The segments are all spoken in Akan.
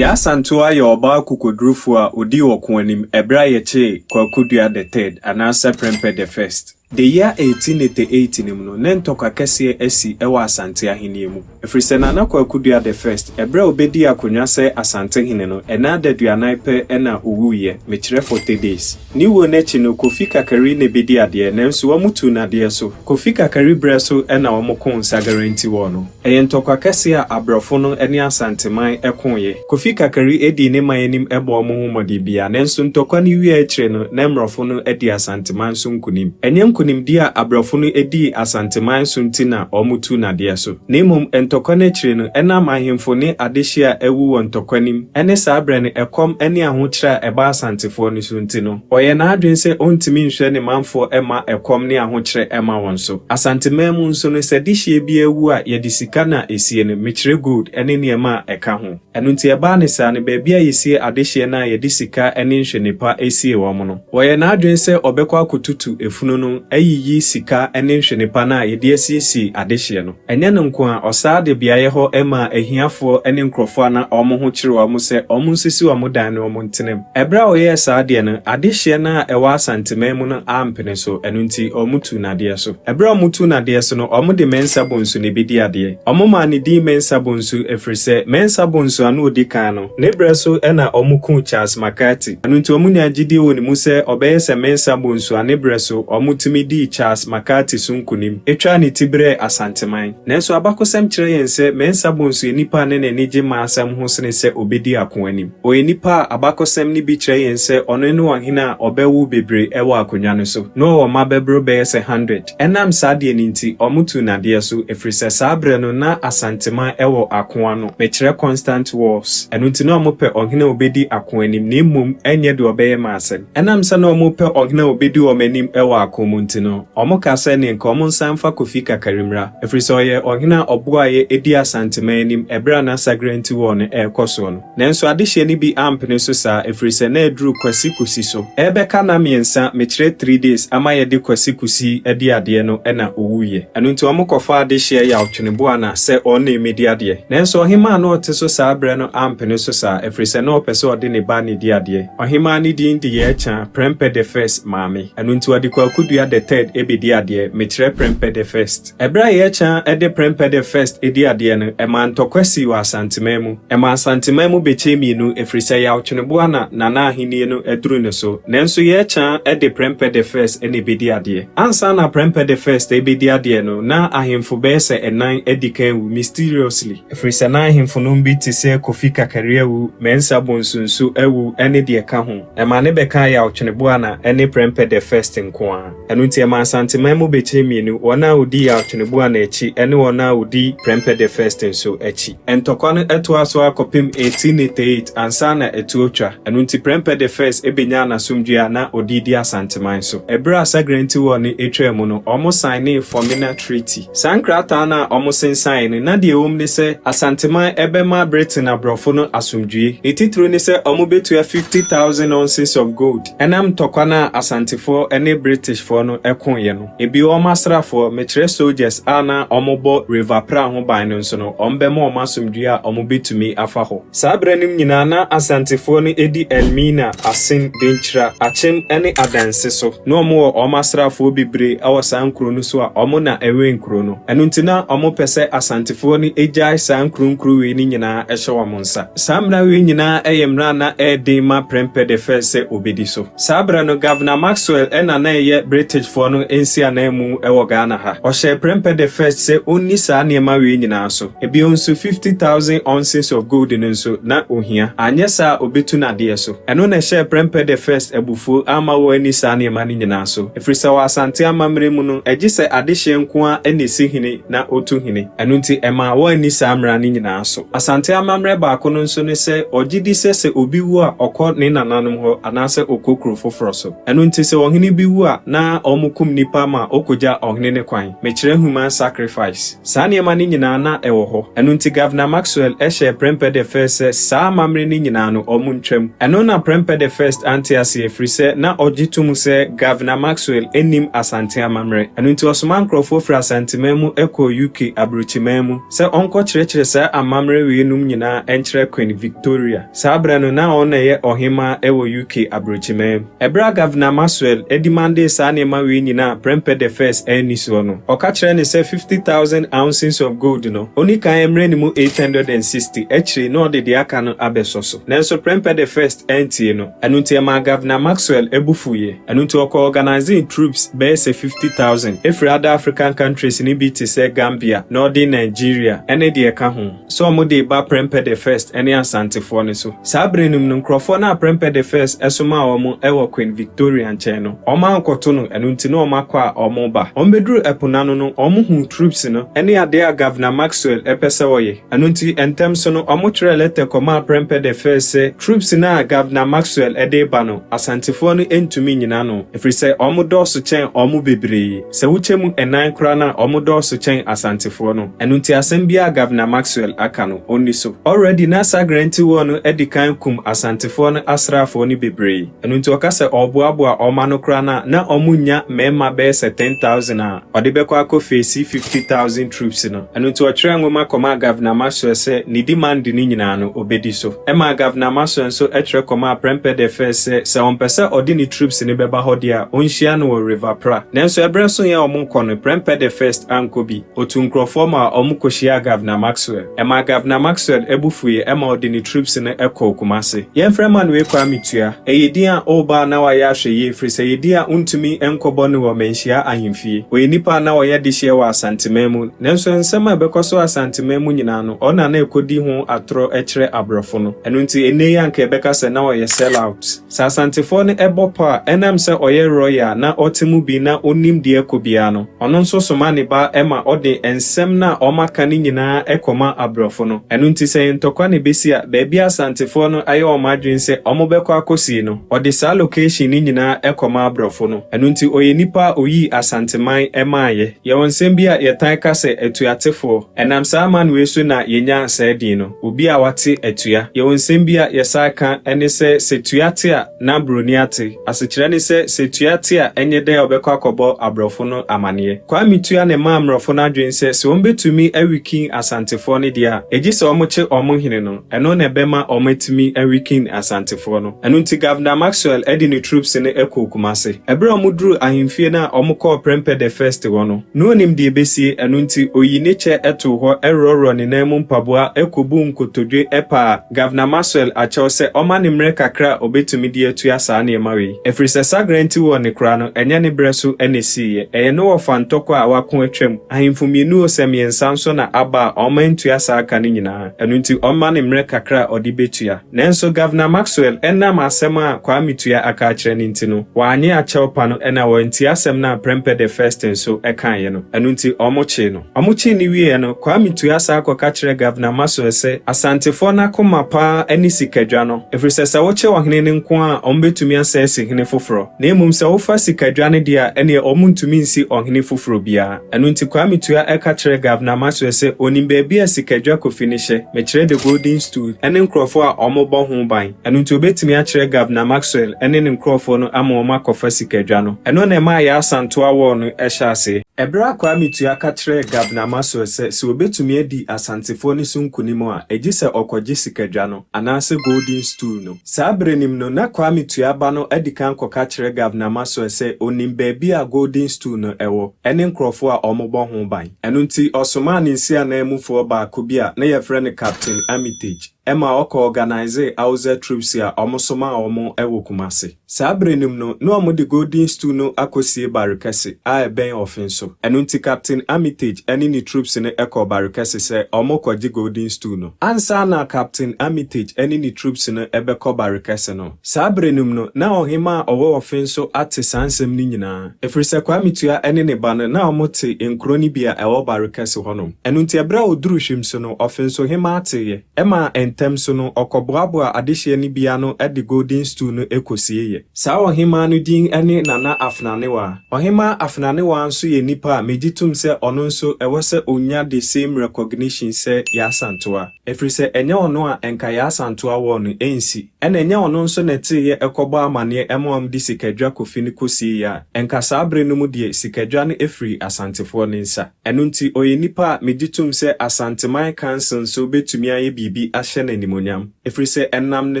Yaa Asantewaa yɛ ɔbaa kokodurufo a odii ɔko anim ɛberɛ a yɛkyee Kwaku Dua the Third anaasɛ Prempeh the First. The year 1888 no mu no, ne ntɔkwa kɛseɛ asi wɔ Asante ahennie mu. Ɛfiri sɛ Nana Kwaku Dua the First, ɛberɛ a obedii akonnwa sɛ Asantehene no, ɛna adaduanan pɛ na owuiɛ, mekyerɛ 40 days. Ne wuo n'akyi no, Kofi Kakari na ebedi adeɛ, nanso wɔn tuu n'adeɛ so. Kofi Kakari berɛ so na wɔn koo Sagrenti War no. Ɛyɛ ntɔkwa kɛseɛ a aborɔfo no ne Asanteman koeɛ. Kofi Kakari dii ne man anim bɔɔ wɔn ho mmɔden bia, nanso ntɔkwa no wie akyire no, na mmorɔfo no adi Asanteman so nkonim. Ɛnyɛ nkonimdi a aborɔfo no dii Asanteman so nti na wɔn tuu n'adeɛ so. Na mmom, ntɔkwa no akyire no, ɛnam ahemfo ne adehye a awu wɔ ntɔkwa nim ne saa berɛ no ɛkɔm ne ahokyerɛ a ɛba Asantefoɔ no so nti no, ɔyɛ n'adwene sɛ ɔntumi nhwɛ ne manfoɔ mma ɛkɔm ne ahokyerɛ mma wɔn so. Asanteman mu nso no, sɛ dehyeɛ bi awu a, yɛde sika na esie no, mekyerɛ gold ne nneɛma a ɛka ho. Ɛno nti ɛbaa ne saa no, baabi a yɛsie adehyeɛ no a yɛde sika ne nhwene pa esie wɔn no, wɔyɛ n'adwene sɛ ɔbɛkɔ akɔtutu efunu no ayiyi sika ne nhwene pa no a yɛde asiesie adehyeɛ no. Ɛnyɛ no nko a, ɔsaa de beaeɛ hɔ maa ahiafoɔ ne nkurɔfoɔ a na wɔn ho kyere wɔn sɛ wɔn nsisi wɔn dan ne wɔn ntenam. Ɛberɛ a ɔyɛɛ saa adeɛ no, adehyeɛ no a ɛwɔ Asanteman mu no ampene so, ɛno nti wɔtuu n'adeɛ so. Ɛberɛ a wɔtuu n'adeɛ so no, wɔde Mensah Bonsu na ebedi adeɛ. Wɔmaa ne din Mensah Bonsu ɛfiri sɛ Mensah Bonsu a na ɔdi kan no, ne berɛ so na wɔkuu Charles McCarthy. Ɛno nti wɔnyaa gyidie wɔ ne mu sɛ ɔbɛyɛ sɛ Mensah Bonsu a ne berɛ so wɔtumi dii Charles McCarthy so nkonim, twaa ne ti brɛɛ Asanteman. Nanso abakɔsɛm kyerɛ yɛn sɛ Mensah Bonsu yɛ nipa a ne n'ani gye mmaa asɛm ho sene sɛ obedi ako anim. Ɔyɛ nipa a abakɔsɛm no bi kyerɛ yɛn sɛ ɔno ne ɔhene a ɔbɛwo bebree wɔ akonnwa no so, na ɔwɔ mma bɛboro bɛyɛ sɛ 100. Ɛnam saa adeɛ no nti, wɔtuu n'adeɛ so, ɛfiri sɛ saa berɛ no na Asanteman wɔ ako ano, mekyerɛ constant wars. Ɛno nti na wɔpɛ ɔhene a obedi ako anim, na mmom ɛnyɛ deɛ ɔbɛyɛ mmaa asɛm. Ɛnam sɛ na wɔpɛ ɔhene a obedi wɔn anim wɔ ako mu nti no, wɔkaa sɛ neɛ nka wɔnsan mfa Kofi Kakari mmra, ɛfiri sɛ ɔyɛ ɔhene a ɔboaeɛ dii Asanteman anim ɛberɛ a na Sagrenti War no rekɔ soɔ no. Nanso adehyeɛ no bi ampene so saa, ɛfiri sɛ na aduru Kwasi Kusi so. Ɛrebɛka nna mmiɛnsa, mekyerɛ 3 days, ama yɛde Kwasi Kusi adi adeɛ no na ɔwuiɛ. Ɛno nti wɔkɔfaa adehyeɛ Yaw Tweneboa sɛ ɔno na ɛmmɛdi adeɛ. Nanso ɔhemaa na ɔte so saa berɛ no ampene so saa, ɛfiri sɛ na ɔpɛ sɛ ɔde ne ba ne di adeɛ. Ɔhemaa no din de Yaa Kyaa, Prempeh the First maame. Ɛno nti ɔde Kwaku Dua the Third ɛbɛdi adeɛ, mekyerɛ Prempeh the First. Ɛberɛ a Yaa Kyaa de Prempeh the First di adeɛ no, ɛmaa ntɔkwa sii wɔ Asanteman mu. Ɛmaa Asanteman mu bɛkyɛɛ mmienu, ɛfiri sɛ Yaw Tweneboa na Nana ahennie no aduru ne so. Nanso Yaa Kyaa de Prempeh the First na ɛbɛdi adeɛ. Ansa na Prempeh the First ɛbɛdi adeɛ no, na ahemfo bɛyɛ sɛ ɛnan adi kan wu mysteriously. Ɛfiri sɛ na ahemfo no bi te sɛ Kofi Kakari awu, Mensah Bonsu nso awu ne deɛ ɛka ho. Ɛmaa ne bɛkaa Yaw Tweneboa na ne Prempeh the First nko ara. Ɛno nti ɛmaa Asanteman mu bɛkyɛɛ mmienu, wɔn a wɔdi Yaw Tweneboa n'akyi ne wɔn a wɔdi Prempeh the First nso akyi. Ntɔkwa no toa so akɔpem 1888 ansa na ɛtuo twa. Ɛno nti Prempeh the First bɛnyaa n'asomdwoeɛ a na ɔde di Asanteman so. Ɛberɛ a Sagrenti War no twaa mu no, wɔn signee Fomena Treaty. Saa nkrataa no a wɔn sensaeɛ no, na deɛ ɛwɔ mu ne sɛ Asanteman ɛbɛma Britain aborɔfo no asomdwoeɛ. Ne titiri ne sɛ wɔn bɛtua 50,000 ounces of gold ɛnam ntɔkwa no a Asantefoɔ ne Britishfoɔ no koeɛ no. Ebi wɔn asraafoɔ, mekyerɛ soldiers a na wɔbɔ River Pra ho ban no nso no, wɔn bɛma wɔn asomdwoeɛ a wɔn bɛtumi afa hɔ. Saa berɛ no nyinaa na Asantefoɔ no di Elmina, Asen, Denkyira, Akyem ne Adanse so. Na wɔn wɔ wɔn asraafoɔ bebree wɔ saa nkuro no so a wɔn na ɛwɛn nkuro no. Ɛno nti na wɔpɛ sɛ Asantefoɔ no gyae saa nkuro nkuro wei no nyinaa hyɛ wɔn nsa. Saa mmara wei nyinaa yɛ mmara a na ɛyɛ den ma Prempeh the First sɛ obedi so. Saa berɛ no, Governor Maxwell na na ɛyɛ Britishfoɔ no nsiananmu wɔ Ghana ha. Ɔhyɛɛ Prempeh the First sɛ ɔnni saa nneɛma wei nyinaa so. Ebio nso, 50,000 ounces of gold no nso, na ohia. Anyɛ saa a obetu n'adeɛ so. Ɛno na ɛhyɛɛ Prempeh the First abufuo ama wɔanni saa nneɛma no nyinaa so. Ɛfiri sɛ wɔ Asante amammerɛ mu no, ɛgye sɛ adehyeɛ nko ara na ɛsi hene na ɔtu hene. Ɛno nti ɛmaa wɔanni saa mmara no nyinaa so. Asante amammerɛ baako no nso ne sɛ ɔgye di sɛ sɛ obi wu a ɔkɔ ne nananom hɔ anaasɛ ɔkɔ kuro foforɔ so. Ɛno nti sɛ ɔhene bi wu a na wɔkum nnipa ma ɔkɔgya ɔhene no kwan, mekyerɛ human sacrifice. Saa nneɛma no nyinaa na ɛwɔ hɔ. Ɛno nti Governor Maxwell hyɛɛ Prempeh the First sɛ saa amammerɛ no nyinaa no wɔntwam. Ɛno na Prempeh the First ante aseɛ, ɛfiri sɛ na ɔgye tom sɛ Governor Maxwell nnim Asante amammerɛ. Ɛno nti ɔsomaa nkurɔfoɔ firi Asanteman mu kɔɔ UK aburokyiman mu sɛ ɔnkɔkyerɛkyerɛ saa amammerɛ weinom nyinaa nkyerɛ Queen Victoria. Saa berɛ no, na ɔno na ɛyɛ ɔhemmaa wɔ UK aburokyiman mu. Ɛberɛ a Governor Maxwell demandee saa nneɛma wei nyinaa a Prempeh the First anni soɔ no, ɔka kyerɛɛ no sɛ 50,000 ounces of gold no, ɔnni kan mmrɛ ne mu 860, akyire na ɔde deɛ aka no abɛsɔ so. Nanso Prempeh the First antie no. Ɛno nti ɛmaa Governor Maxwell bo fuiɛ. Ɛno nti ɔkɔ organising troops bɛyɛ sɛ 50,000 ɛfiri other African countries no bi te sɛ Gambia, Northern Nigeria ne deɛ ɛka ho sɛ wɔde ba Prempeh the First ne Asantefoɔ no so. Saa berɛ no mu no, nkurɔfoɔ no a Prempeh the First somaa wɔn wɔ Queen Victoria nkyɛn no, wɔankɔto no, ɛno nti na wɔakɔ a wɔreba. Wɔbɛduruu ɛpo n'ano no, wɔhuu troops no ne adeɛ a Governor Maxwell pɛ sɛ ɔyɛ. Ɛno nti ntɛm so no, wɔtwerɛɛ letter kɔmaa Prempeh the First sɛ troops no a Governor Maxwell de reba no, Asantefoɔ no ntumi nnyina ano, ɛfiri sɛ wɔdɔɔso kyɛn wɔn bebree. Sɛ wokyɛ mu ɛnan koraa no a, wɔdɔɔso kyɛn Asantefoɔ no. Ɛno nti asɛm biara a Governor Maxwell aka no, ɔnni so. Already na Sagrenti War no adi kan kum Asantefoɔ no asraafoɔ no bebree. Ɛno nti ɔka sɛ ɔreboaboa wɔn ano koraa no a, na wɔnnya mmarima bɛyɛ sɛ 10,000 a ɔde bɛkɔ akɔ face 50,000 troops no. Ɛno nti ɔtwerɛɛ nwoma kɔmaa Governor Maxwell sɛ ne demand no nyinaa no, ɔbɛdi so. Ɛmaa Governor Maxwell nso twerɛ kɔmaa Prempeh the First sɛ sɛ ɔmpɛ sɛ ɔde ne troops no bɛba hɔ deɛ a, ɔnhyia no wɔ River Pra. Nanso ɛberɛ soeɛ a wɔrekɔ no, Prempeh the First ankɔ bi. Ɔtuu nkurɔfoɔ ma wɔkɔhyiaa Governor Maxwell. Ɛmaa Governor Maxwell bo fuiɛ ma ɔde ne troops no kɔɔ Kumase. Yɛmfrɛ man wei Kwame Tua. Ɛyɛ din a ɔreba a na wayɛ ahwɛ yie, ɛfiri sɛ ɛyɛ din a wontumi nkɔbɔ no wɔ Manhyia ahemfie. Ɔyɛ nipa a na ɔyɛ dehyeɛ wɔ Asanteman mu. Nanso nsɛm a ɛbɛkɔ so Asanteman mu nyinaa no, ɔno na na ɛkɔdi ho atorɔ kyerɛ aborɔfo no. Ɛno nti ɛnnɛ yi anka yɛbɛka sɛ na ɔyɛ sell out. Sɛ Asantefoɔ no bɔ pɔ a, ɛnam sɛ ɔyɛ royal na ɔte mu bi na ɔnim deɛ ɛkɔ biara no, ɔno nso soma ne ba ma ɔde nsɛm no a wɔaka no nyinaa kɔma aborɔfo no. Ɛno nti sɛ ntɔkwa na ɛbɛsi a, baabi a Asantefoɔ no ayɛ wɔn adwene sɛ wɔbɛkɔ akɔsie no, ɔde saa location no nyinaa kɔma aborɔfo no. Ɛno nti ɔyɛ nipa a oyii Asanteman maayɛ. Yɛwɔ nsɛm bi a yɛtan ka sɛ atuatefoɔ. Ɛnam saa aman wei so na yɛnya saa din no. Obi a wate atua. Yɛwɔ nsɛm bi a yɛsan ka ne sɛ sɛ tua te a, na buroni ate. Asekyerɛ ne sɛ sɛ tua te a, ɛnyɛ dɛn a ɔbɛkɔ akɔbɔ aborɔfo no amanneɛ. Kwame Tua ne maa mmorɔfo no adwene sɛ sɛ wɔbɛtumi aweaken Asantefoɔ no deɛ a, ɛgye sɛ wɔkye wɔn hene no. Ɛno na ɛbɛma wɔatumi aweaken Asantefoɔ no. Ɛno nti Governor Maxwell de ne troops no kɔɔ Kumase. Ɛberɛ a wɔduruu ahemfie no a wɔkɔɔ Prempeh the First hɔ no, na onim deɛ ɛbɛsie, ɛno nti oyii ne kyɛ too hɔ worɔworɔ ne nan mu mpaboa kɔbuu nkotodwe paa Governor Maxwell akyɛw sɛ ɔma ne mmerɛ kakra a ɔbɛtumi de atua saa nneɛma wei. Ɛfiri sɛ Sagrenti wɔ ne koraa no, ɛnyɛ ne berɛ so na ɛsiiɛ. Ɛyɛ ne wɔfa ntɔkwa a wako atwam. Ahemfo mmienu o sɛ mmiɛnsa nso na aba a wɔantua saa ka no nyinaa. Ɛno nti ɔmma ne mmerɛ kakra a ɔde bɛtua. Nanso Governor Maxwell ɛnam asɛm a Kwame Tua aka akyerɛ no nti no, wannye akyɛw pa no ɛna wantie asɛm no a Prempeh the First nso kaeɛ no. Ɛno nti wɔkyee no. Wɔkyee no wieeɛ no, Kwame Tua san kɔka kyerɛɛ Governor Maxwell sɛ Asantefoɔ no akoma paa ne sikadwa no, ɛfiri sɛ sɛ wokye ɔhene no nko ara a wɔbɛtumi asan asi hene foforɔ, na mmom sɛ wofa sikadwa no deɛ a, ɛnneɛ wɔntumi nsi ɔhene foforɔ biara. Ɛno nti Kwame Tua ka kyerɛɛ Governor Maxwell sɛ ɔnim baabi a sikadwa kofi no hyɛ, mekyerɛ the Golden Stool, ne nkurɔfoɔ a wɔbɔ ho ban. Ɛno nti ɔbɛtumi akyerɛ Governor Maxwell ne ne nkurɔfoɔ no ama wɔakɔfa sikadwa no. Ɛno na ɛmaa Yaa Asantewaa War no hyɛɛ aseɛ. Ɛberɛ a Kwame Tua ka kyerɛɛ Governor Maxwell sɛ sɛ ɔbɛtumi adi Asantefoɔ no so nkonim a, ɛgye sɛ ɔkɔgye sikadwa no, anaasɛ Golden Stool no. Saa berɛ no mu no, na Kwame Tua ba no adi kan kɔka kyerɛ Governor Maxwell sɛ ɔnim baabi a Golden Stool no wɔ, ne nkurɔfoɔ a wɔbɔ ho ban. Ɛno nti, ɔsomaa ne nsiananmufoɔ baako bi a na wɔfrɛ no Captain Armitage ma ɔkɔ organisee Hausa troops a wɔsomaa wɔn wɔ Kumase. Saa berɛ no mu no, na wɔde Golden Stool no akɔsie Barekɛse a ɛbɛn Ɔfenso. so. Ɛno nti Captain Armitage ne ne troops no kɔɔ Barekɛse sɛ wɔrekɔgye Golden Stool no. Ansa na Captain Armitage ne ne troops no bɛkɔ Barekɛse no, saa berɛ no mu no, na ɔhemmaa a ɔwɔ Ɔfenso ate saa nsɛm no nyinaa, ɛfiri sɛ Kwame Tua ne ne ba no, na wɔte nkuro no bi a ɛwɔ Barekɛse hɔnom. Ɛno nti ɛberɛ a ɔduruu Hwimso no, Ɔfenso hemmaa teeɛ. Ɛmaa ntɛm so no, ɔkɔboaboaa adehyeɛ no bi ano de Golden Stool no kɔsieeɛ. Saa ɔhemmaa no din ne Nana Afenanewaa. Ɔhemmaa Afenanewaa nso yɛ nipa a megye tom sɛ ɔno nso ɛwɔ sɛ ɔnya the same recognition sɛ Yaa Asantewaa. Ɛfiri sɛ ɛnyɛ ɔno a ɛnka Yaa Asantewaa war no ɛnsi. Ɛna ɛnyɛ ɔno nso na ɛteeɛ ɛkɔbɔ amanneɛ ɛma wɔn de Sikadwa Kofi no kɔsieeɛ a, ɛnka saa berɛ no mu deɛ Sikadwa no ɛfiri Asantefoɔ no nsa. Ɛno nti ɔyɛ nipa a megye tom sɛ Asanteman Council nso bɛtumi ayɛ biribi ahyɛ no animuonyam. Ɛfiri sɛ ɛnam ne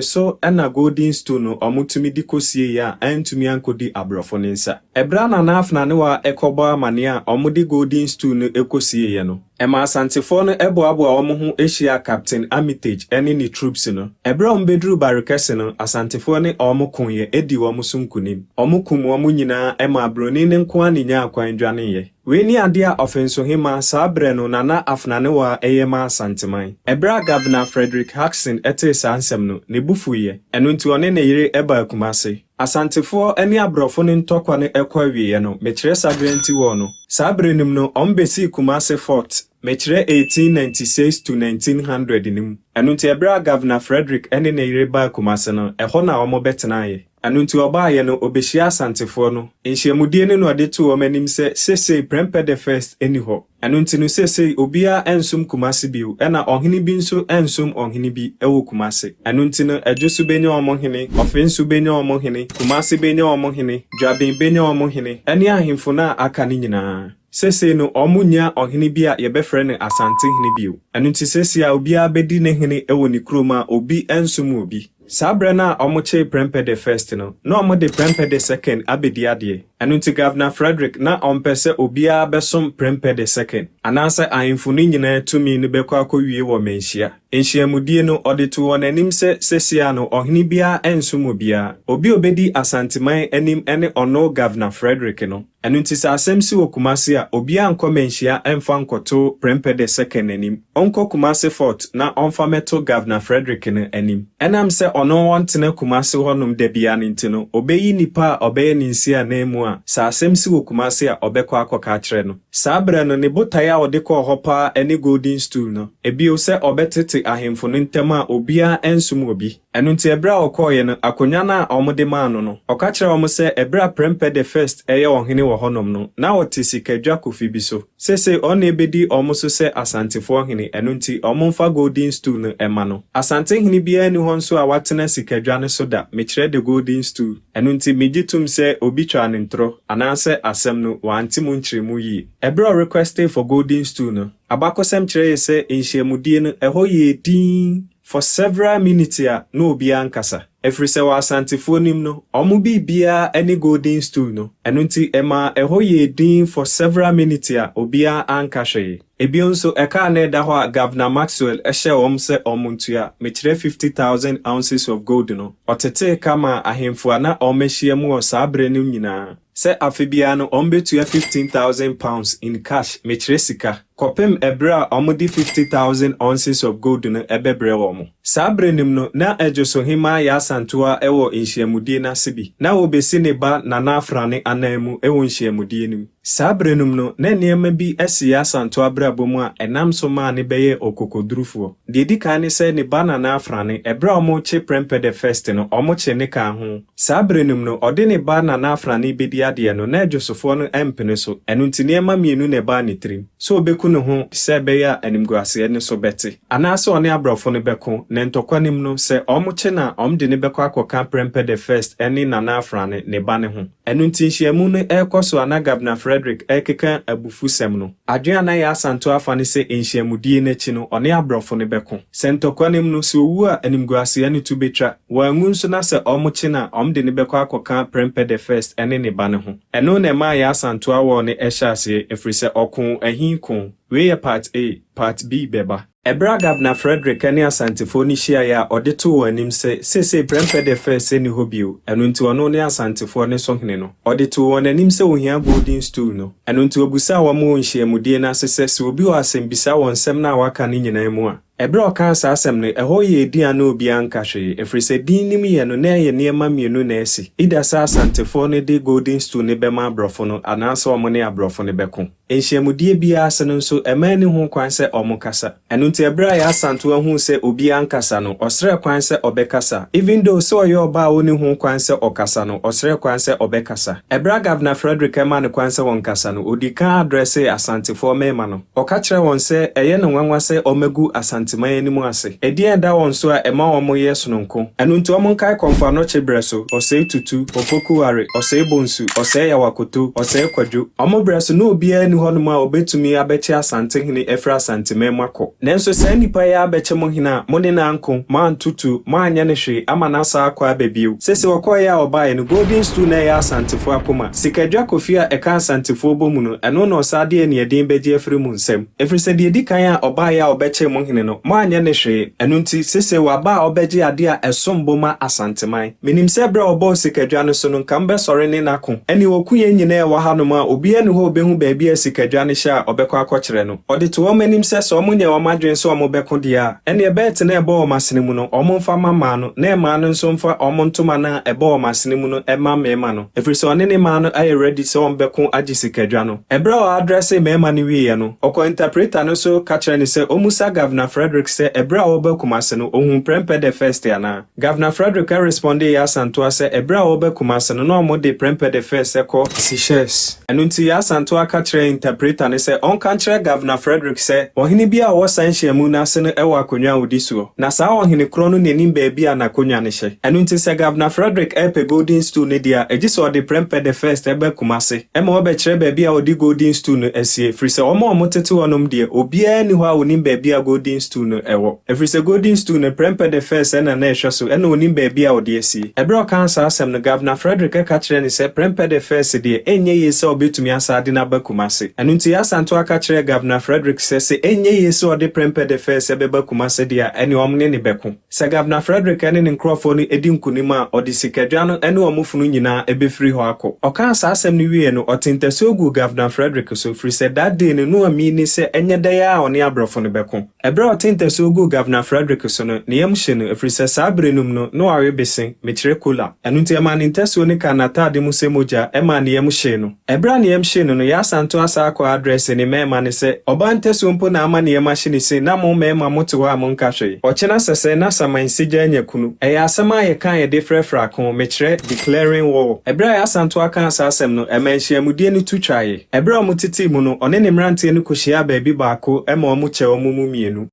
so ɛna Golden Stool no ɔmotumi de kɔsieeɛ a ɛntumi ankɔdi aborɔfo no nsa. Ɛberɛ a Nana Afenanewaa ɛkɔbɔ amanneɛ a ɔmode Golden Stool no ɛkɔsieeɛ no, ɛma Asantefoɔ no ɛboaboa wɔn ho ahyia Captain Armitage ne ne troops no. Ɛberɛ a wɔbɛduruu Barekɛse no, Asantefoɔ ne wɔn koeɛ edi wɔn so nkonim. Wɔn kum wɔn nyinaa ɛma Broni ne nko ara ne nyaa kwan dwaneeɛ. Wei ne adeɛ a Ɔfensohemmaa saa berɛ no Nana Afenanewaa ɛyɛ ma Asanteman. Ɛberɛ a Governor Frederick Hudson ɛtee saa nsɛm no, ne bo fuiɛ. Ɛno nti ɔne ne yere ɛbaa Kumase. Asantefoɔ ne aborɔfo no ntɔkwa no ɛkɔ awieeɛ no, mekyerɛ Sagrenti War no. Saa berɛ no mu no, ɔmo bɛsii Kumase Fort, mekyerɛ 1896 to 1900 no mu. Ɛno nti ɛberɛ a Governor Frederick ne ne yere baa Kumase no, ɛhɔ na wɔn bɛtenaeɛ. Ɛno nti ɔbaeɛ no, ɔbɛhyia Asantefoɔ no. Nhyiamudie no na ɔde too wɔn anim sɛ seesei Prempeh the First nni hɔ. Ɛno nti no seesei obiara nsom Kumase bio, ɛna ɔhene bi nso nsom ɔhene bi wɔ Kumase. Ɛno nti no, Ɛdwoso bɛnya wɔn hene, Ɔfenso bɛnya wɔn hene, Kumase bɛnya wɔn hene, Dwaben bɛnya wɔn hene, ɛne ahemfo no a aka no nyinaa. Seesei no, ɔmo nnya ɔhene bi a yɛbɛfrɛ no Asantehene bio. Ɛno nti seesei a obiara bɛdi ne hene wɔ ne kurom a obi nsom obi. Saa berɛ no a ɔmo kyee Prempeh the First no, na ɔmo de Prempeh the Second abɛdi adeɛ. Ɛno nti Governor Frederick na ɔmpɛ sɛ obiara bɛsom Prempeh the Second, anaasɛ ahemfo no nyinaa tumi no bɛkɔ akɔwie wɔ Manhyia. Nhyiamudie no, ɔde too wɔn anim sɛ seesei no ɔhene biara nsom obiara. Obi a obɛdi Asanteman anim ne ɔno Governor Frederick no. Ɛno nti sɛ asɛm si wɔ Kumase a, obiara nkɔ Manhyia mfa nkɔto Prempeh the Second anim. Ɔnkɔ Kumase Fort na ɔmfa mɛto Governor Frederick no anim. Ɛnam sɛ ɔno wɔntena Kumase hɔnom da biara no nti no, ɔbɛyi nipa a ɔbɛyɛ ne nsi anan mu a sɛ asɛm si wɔ Kumase a ɔbɛkɔ akɔka akyerɛ no. Saa berɛ no, ne botaeɛ a ɔde kɔɔ hɔ paa ne Golden Stool no. Ebio sɛ ɔbɛtete ahemfo no ntam a obiara nsom obi. Ɛno nti ɛberɛ a ɔkɔɔeɛ no, akonnwa no a ɔmode maa no, ɔka kyerɛɛ wɔn sɛ ɛberɛ a Prempeh the First ɛyɛ ɔhene wɔ hɔnom no, na ɔte sikadwa kofi bi so. Seesei ɔno na ebedi ɔmo so sɛ Asantefoɔ hene, ɛno nti ɔmo mfa Golden Stool no ɛma no. Asantehene biara nni hɔ nso a watena sikadwa no so da, mekyerɛ the Golden Stool. Ɛno nti megye tom sɛ obi twaa ne ntorɔ, anaasɛ asɛm no wante mu nkyerɛmu yie. Ɛberɛ a ɔrequestee for Golden Stool no, abakɔsɛm kyerɛ yɛ sɛ nhyiamudie no ɛhɔ yɛ dinn for several minutes a na obiara nkasa. Ɛfiri sɛ wɔ Asantefoɔ nim no, ɔmo biribiara ne Golden Stool no. Ɛno nti ɛmaa ɛhɔ yɛ dinn for several minutes a obiara anka hwee. Ebio nso ɛkaa na ɛda hɔ a Governor Maxwell ɛhyɛɛ wɔn sɛ ɔmo ntua, mekyerɛ 50,000 ounces of gold no. Ɔtetee ka maa ahemfo a na ɔmo mu wɔ saa berɛ no nyinaa. Sɛ afe biara no ɔmo bɛtua £15,000 in cash, mekyerɛ sika, kɔpem ɛberɛ a ɔmo de 50,000 ounces of gold no ɛbɛbrɛ wɔn. Saa berɛ nim no, na Ɛdwoso Hemmaa Yaa Asantewaa ɛwɔ nhyiamudie no ase bi. Na wɔbɛsi ne ba Nana Afrane anan mu ɛwɔ nhyiamudie no mu. Saa berɛ no mu no, na nneɛma bi asi Yaa Asantewaa abrabɔ mu a ɛnam so maa ne bɛyɛ ɔkokodurufoɔ. Deɛ edi kan ne sɛ ne ba Nana Afrane, ɛberɛ a ɔmo Prempeh the First no, ɔmo kye ne ka ho. Saa berɛ no mu no, ɔde ne ba Nana Afrane bɛdi adeɛ no, na Ɛdwosofoɔ no ɛmpene so. Ɛno nti nneɛma mmienu na ɛbaa ne tirim. Sɛ obeku ne ho sɛ ɛbɛyɛ a animguaseɛ ne so bɛte, anaasɛ ɔne aborɔfo no bɛko, na ntɔkwa nim no, sɛ ɔmo kye na ɔmo de ne bɛkɔ akɔka Prempeh the First ɛne Nana Afrane ne ba ne ho. Ɛno nti nhyiamu no ɛrekɔ so a na Governor Frederick ɛrekeka abufusɛm no. Adwene a na Yaa Asantewaa afa ne sɛ nhyiamudie n'akyi no, ɔne aborɔfo no bɛko. Sɛ ntɔkwa nim no, sɛ owu a animguaseɛ no to betwa. Wɔanwu nso na sɛ ɔmo kye na ɔmo de ne bɛkɔ akɔka Prempeh the First ɛne ne ba ne ho. Ɛno na ɛmaa Yaa Asantewaa war no ɛhyɛ aseɛ ɛfiri sɛ ɔko ahi ko. Wei yɛ Part A, Part B bɛba. Ɛberɛ a Governor Frederick ne Asantefoɔ no hyiaeɛ a ɔde too wɔn anim sɛ seesei Prempeh the First nni hɔ bio, ɛno nti ɔno ne Asantefoɔ no so hene no, ɔde too wɔn anim sɛ ohia Golden Stool no. Ɛno nti obisaa wɔn wɔ nhyiamudie no ase sɛ sɛ obi wɔ asɛmbisa wɔ nsɛm no a waka no nyinaa mu a. Ɛberɛ a ɔkaa saa asɛm no, ɛhɔ yɛɛ din a na obiara nka hwee, ɛfiri sɛ din no mu yɛ no na ɛyɛ nneɛma mmienu na asi, either sɛ Asantefoɔ no de Golden Stool no bɛma aborɔfo no anaasɛ wɔn ne aborɔfo no bɛko. Nhyiamudie biara ase no nso, mmaa nni ho kwan sɛ wɔkasa. Ɛno nti ɛberɛ a Yaa Asantewaa huu sɛ obiara nkasa no, ɔsrɛɛ kwan sɛ ɔbɛkasa. Even though sɛ ɔyɛ ɔbaa a ɔnni ho kwan sɛ ɔkasa no, ɔsrɛɛ kwan sɛ ɔbɛkasa. Ɛberɛ a Governor Frederick maa no kwan sɛ ɔnkasa no, ɔdii kan addressee Asantefoɔ mmarima no. Ɔka kyerɛɛ wɔn sɛ ɛyɛ no nwanwa sɛ wɔagu Asanteman anim ase. Ɛdeɛn da wɔn so a ɛma wɔyɛ sononko? Ɛno nti wɔnkae Kɔmfo Anɔkye berɛ so, Ɔsɛe Tutu, Opoku Ware, Ɔsɛe Bonsu, Ɔsɛe Yaw Akoto, Ɔsɛe Kwadwo. Wɔn berɛ so, na obiara nni hɔnom a ɔbɛtumi abɛkye Asantehene afiri Asanteman mu akɔ. Nanso saa nnipa yi ara bɛkye mo hene a mo ne no anko, moanto tuo, moanyɛ no hwee ama no asan akɔ aba bio. Seesei ɔkɔeɛ a ɔbaeɛ no, Golden Stool na ɛyɛ Asantefoɔ akoma. Sikadwa Kofi a ɛka Asantefoɔ bɔ mu no, ɛno na ɔsan de aniɛden bɛgye afiri mo nsam. Ɛfiri sɛ deɛ ɛdi kan a ɔbaeɛ a ɔbɛkyee mo hene no, moanyɛ no hwee. Ɛno nti, seesei waba a ɔbɛgye adeɛ a ɛsom bo ma Asanteman. Menim sɛ berɛ a ɔbɔɔ sikadwa no so no, nka mobɛsɔre ne no ako. Ɛnneɛ wɔku yɛn nyinaa a ɛwɔ hanom a, obiara nni hɔ a ɔbɛhu baabi a sikadwa no hyɛ a ɔbɛkɔ akɔkyerɛ no. Ɔde too wɔn anim sɛ, sɛ wɔnyɛ wɔn adwene sɛ wɔbɛko deɛ a, ɛnneɛ bɛɛte no a ɛbɔ wɔn asene mu no, wɔmfa mma mmaa no, na mmaa no nso mfa wɔn ntoma no a ɛbɔ wɔn asene mu no mma mmarima no, ɛfiri sɛ ɔne ne mmaa no ayɛ ready sɛ wɔbɛko agye sikadwa no. Ɛberɛ a ɔaddressee mmarima no wieeɛ no, ɔkɔɔ interpreter no so ka kyerɛɛ no sɛ ɔmmisa Governor Frederick sɛ ɛberɛ a ɔreba Kumase no, ɔhuu Prempeh the First anaa. Governor Frederick respondee Yaa Asantewaa sɛ ɛberɛ a ɔreba Kumase no na wɔde Prempeh the First kɔ Seychelles. Ɛno nti Yaa Asantewaa ka kyerɛɛ interpreter no sɛ ɔnka nkyerɛ Governor Frederick sɛ ɔhene bi a ɔwɔ saa nhyiamu no ase no wɔ akonnwa a ɔdi soɔ, na saa ɔhene korɔ no na ɛnim baabi a n'akonnwa no hyɛ. Ɛno nti sɛ Governor Frederick repɛ Golden Stool no deɛ a, gye sɛ ɔde Prempeh the First ba Kumase ma ɔbɛkyerɛ baabi a ɔde Golden Stool no asie, ɛfiri sɛ wɔn a wɔtete hɔnom deɛ, obiara nni hɔ a ɔnim baabi a Golden Stool no wɔ. Ɛfiri sɛ Golden Stool no, Prempeh the First na na ɛhwɛ so, ɛna ɔnim baabi a ɔde asie. Ɛberɛ a ɔkaa saa asɛm no, Governor Frederick ka kyerɛɛ no sɛ Prempeh the First deɛ, ɛnyɛ yie sɛ ɔbɛtumi asan de no aba Kumase. Ɛno nti, Yaa Asantewaa ka kyerɛɛ Governor Frederick sɛ, sɛ ɛnyɛ yie sɛ ɔde Prempeh the First bɛba Kumase deɛ a, ɛnneɛ wɔn ne no bɛko. Sɛ Governor Frederick ne ne nkurɔfoɔ no di nkonim a, ɔde sikadwa no ne wɔn funu nyinaa bɛfiri hɔ akɔ. Ɔkaa saa asɛm no wieeɛ no, ɔtee ntasuo guu Governor Frederick so, firi sɛ that day no, na wamini sɛ ɛnyɛ dɛn ara a ɔne aborɔfo no bɛko. Ɛberɛ a ɔtee ntasuo guu Governor Frederick so no, ne yam hye no, ɛfiri sɛ saa berɛ no mu no, na wawe bese, mekyerɛ kola. Ɛno nti ɛmaa ne ntasuo no kaa n'ataade mu sɛ mogya, ɛmaa ne yam hyee no. Ɛberɛ a ne yam hyee no no, Yaa Asantewaa san kɔɔ address ne mmarima no sɛ, Ɔbaa ntasuo mpo na ama ne yam ahye no sei, na mo mmarima mote hɔ a monka hwee. Ɔkyena sɛsɛɛ na saman sigya anya kunu. Ɛyɛ asɛm a yɛka a yɛde frɛfrɛ ako, mekyerɛ, declaring war. Ɛberɛ a Yaa Asantewaa kaa saa asɛm no, ɛmaa nhyiamudie no tu twaeɛ. Ɛberɛ a wɔtetee mu no, ɔne ne mmeranteɛ no kɔhyiaa baabi baako ma wɔkyɛɛ wɔn mu mmienu.